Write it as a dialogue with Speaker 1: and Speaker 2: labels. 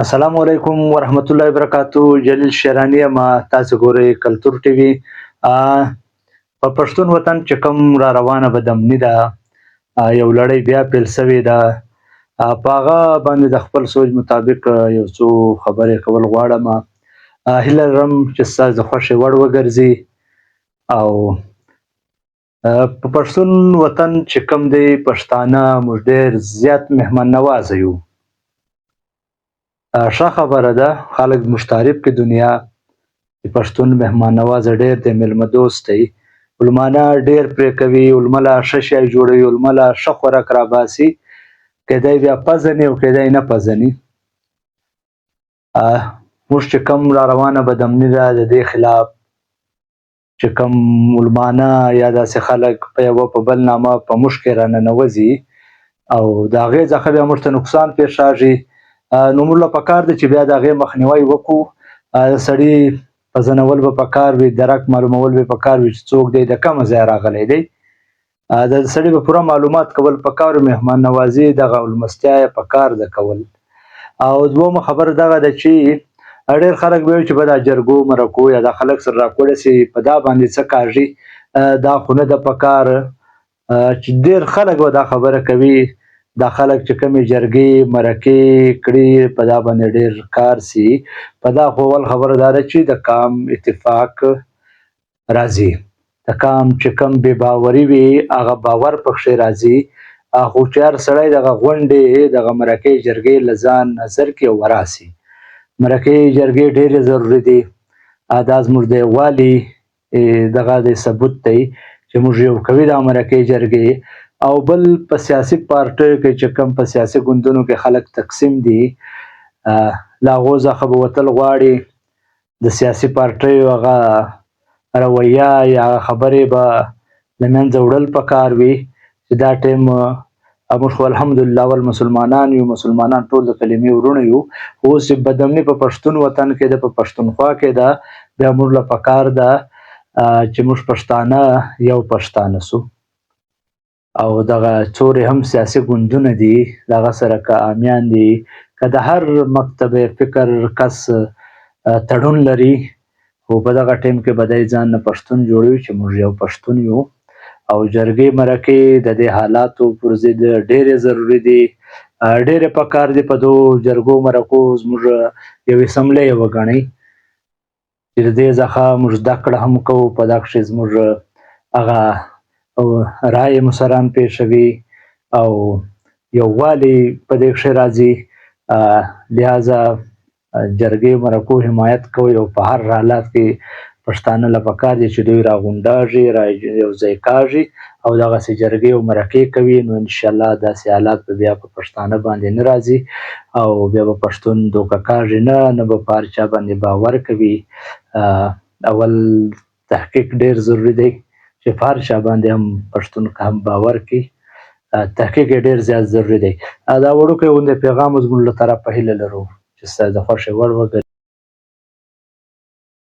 Speaker 1: السلام علیکم ورحمت الله وبرکاتو. جلیل شیرانی یم، تاسو ګورئ کلتور ټي وي. په پښتون وطن چې کوم را روانه بدامني ده، یو لړۍ بیا پیل سوې ده، په هغه باندې د خپل سوچ مطابق یو څو خبرې کول غواړم. هیله لرم چې ستاسو د خوښې وړ وګرځي. او په پښتون وطن چې کوم دی، پښتانه موږ ډېر زیات مهمان نواز یو. ښه خبره ده، خلک زموږ تعریف کوي دنیا چې پښتون مهمان نواز ډېر دی، میلمه دوست دی، علمانه ډېر پرې کوي، علما له ښه شی جوړوي، علما له ښه خوراک راباسي، کیدای بیا پزني او کیدای نه پزني. موږ چې کوم را روانه بدامني ده، د دې خلاف چې کوم علمانه یا داسې خلک په یوه په بل نامه په موږ کې راننوځي او د هغې څخه بیا موږ ته نقصان پېښېږي، نو موږ له پکار دی چې بیا د هغې مخنیوی وکړو. د سړي پزنول به پکار وي، درک معلومول به پکار وي چې څوک دی، د کومه ځایه راغلی دی. د سړي به پوره معلومات کول پکار وي. مهمان نوازي دغه علمستیا یې پکار ده کول. او دومه خبره دغه ده چې ډېر خلک به وایي چې به دا جرګو مرکو یا دا خلک سره راکوړی سي، په دا باندې څه کاږي، دا خو نه ده پکار. چې ډېر خلک به دا خبره کوي، دا خلک چې کومې جرګې مرکې کړي، په دا باندې ډېر کار سي. په دا خو اول خبره دا ده چې د قام اتفاق راځي، د قام چې کوم بې باوري وي هغه باور پکښې راځي. خو چې هر سړی دغه غونډې دغه مرکې جرګې له ځان نظر کې وراسي. مرکې جرګې ډېرې ضروري دي. دا زموږ د یووالي دغه د ثبوت دی چې موږ یو کوي دا مرکې جرګې. او بل په سیاسي پارټیو کې چې کوم په سیاسي ګوندونو کې خلک تقسیم دي، له هغو څخه به وتل غواړي. د سیاسي پارټیو هغه رویه یا هغه خبرې به له منځه وړل پکار وي چې دا ټایم موږ خو الحمدلله اول مسلمانان یو، مسلمانان ټول د کلمې وروڼه یو. خو اوس چې بدامني په پښتون وطن کې ده، په پښتونخوا کې ده، بیا موږ له پکار ده چې موږ پښتانه یو پښتانه سو. او دغه څورې هم سیاسي ګوندونه دي، دغه سره که امیان دي، که د هر مکتب فکر کس تړون لري، خو په دغه ټایم کې به دی ځان نه پښتون جوړوي چې موږ یو پښتون یو. او جرګې مرکې د دې حالاتو پر ضد ډېرې ضروري دي، ډېرې پکار دي. په دو جرګو مرکو زموږ یو اسمبلی وګڼئ چې د دې څخه موږ زده کړه هم کوو، په دا کښې زموږ هغه رایې مسران پېښوي او یووالی په دې کښې راځي. لہذا جرګې مرکو حمایت کوي او په هر حالات کې پښتانه له پکار دي چې دوی راغونډاږي، را یو ځای کاږي او دغسې جرګې او مرکې کوي. نو انشاءالله داسې حالات به بیا په پښتانه باندې نه راځي او بیا به پښتون دوکه کاږي نه، نه به په هر چا باندې باور کوي. اول تحقیق ډېر ضروري دی چې په هر چا باندې هم پښتون هم باور کوي، تحقیق یې ډېر زیات ضروري دی. دا وړوکی غوندې پیغام زموږ له طرفه، هیله لرو چې ستاسو د خوښې وړ وګرځي.